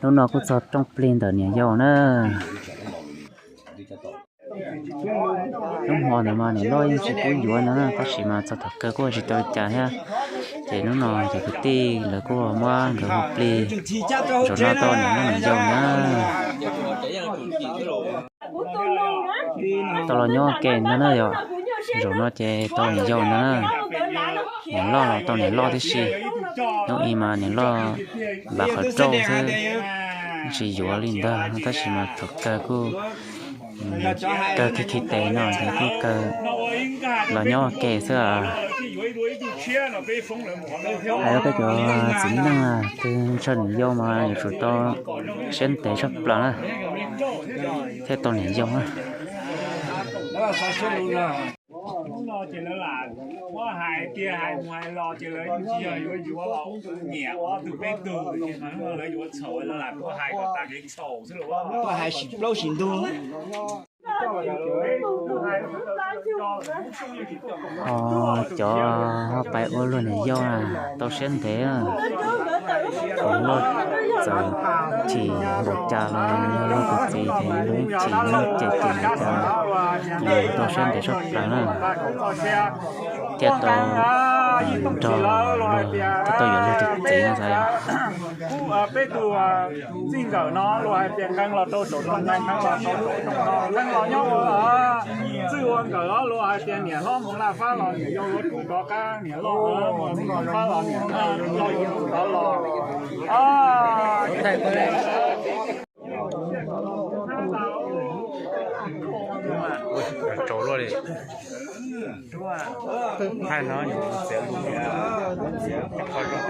Hnub no kuj txog rooj plig ntawm niam yau na. Hnub hmo ntawd mas niam loj yeej tsis pub yuav no na, tab sis mas txog thaum kawg kuj tsis tau li cas thiab. Ces hnub no ces kwv tij lawv kuj muab nkawd hu plig zaum no tau niam loj niam yau na. Tau los nyob ua ke ntag na yom. Zaum no ces tau niam yau ntag na. Niam loj los tau niam loj tib si. Hnub ib mas niam loj vam qhov rooj xwb, tsis yuav li ntag, tab sis mas thaum kawg kuj kawg khi khi tes no ces kuj kawg los nyob ua ke xwb. Hais rau peb cov txiv neej twg ntshaw niam yau mas yuav tsum tau siab ntev tshaj plaws na, thiaj tau niam yau na. Hnub no ces lawv lam muab hais tiag hais mus hais los ces lawv yeej tsis yog yuav yuav niam ob tug peb tug, ces mas hnub no lawv yuav txhaum, lawv lam tuaj hais kom tas kev txhaum xwb los tuaj hais sim plaub sim ntug. Ho cov pais ua luag niam yau na, tau siab ntev. Niam loj txawm chim npaum cas los luag tus txiv ces luag yeej chim, luag yeej cem cem npaum cas los tau siab ntev tshaj plaws na. Thiaj tau nrog luag, thiaj tau yuav luag tus txiv no xav yom. Peb tus txij nkawm no luag hais tias nqee los rau saum rooj, nqee los rau saum rooj no, nqee los nyob ua txwj ua nkawm os, luag hais tias niam hlob mus laj fab los niam yau yuav rov qab, niam loj mus fab los niam loj yuav rov los. Tsaus luaj li. Thaij no txiav lus, txiav qhov zoo.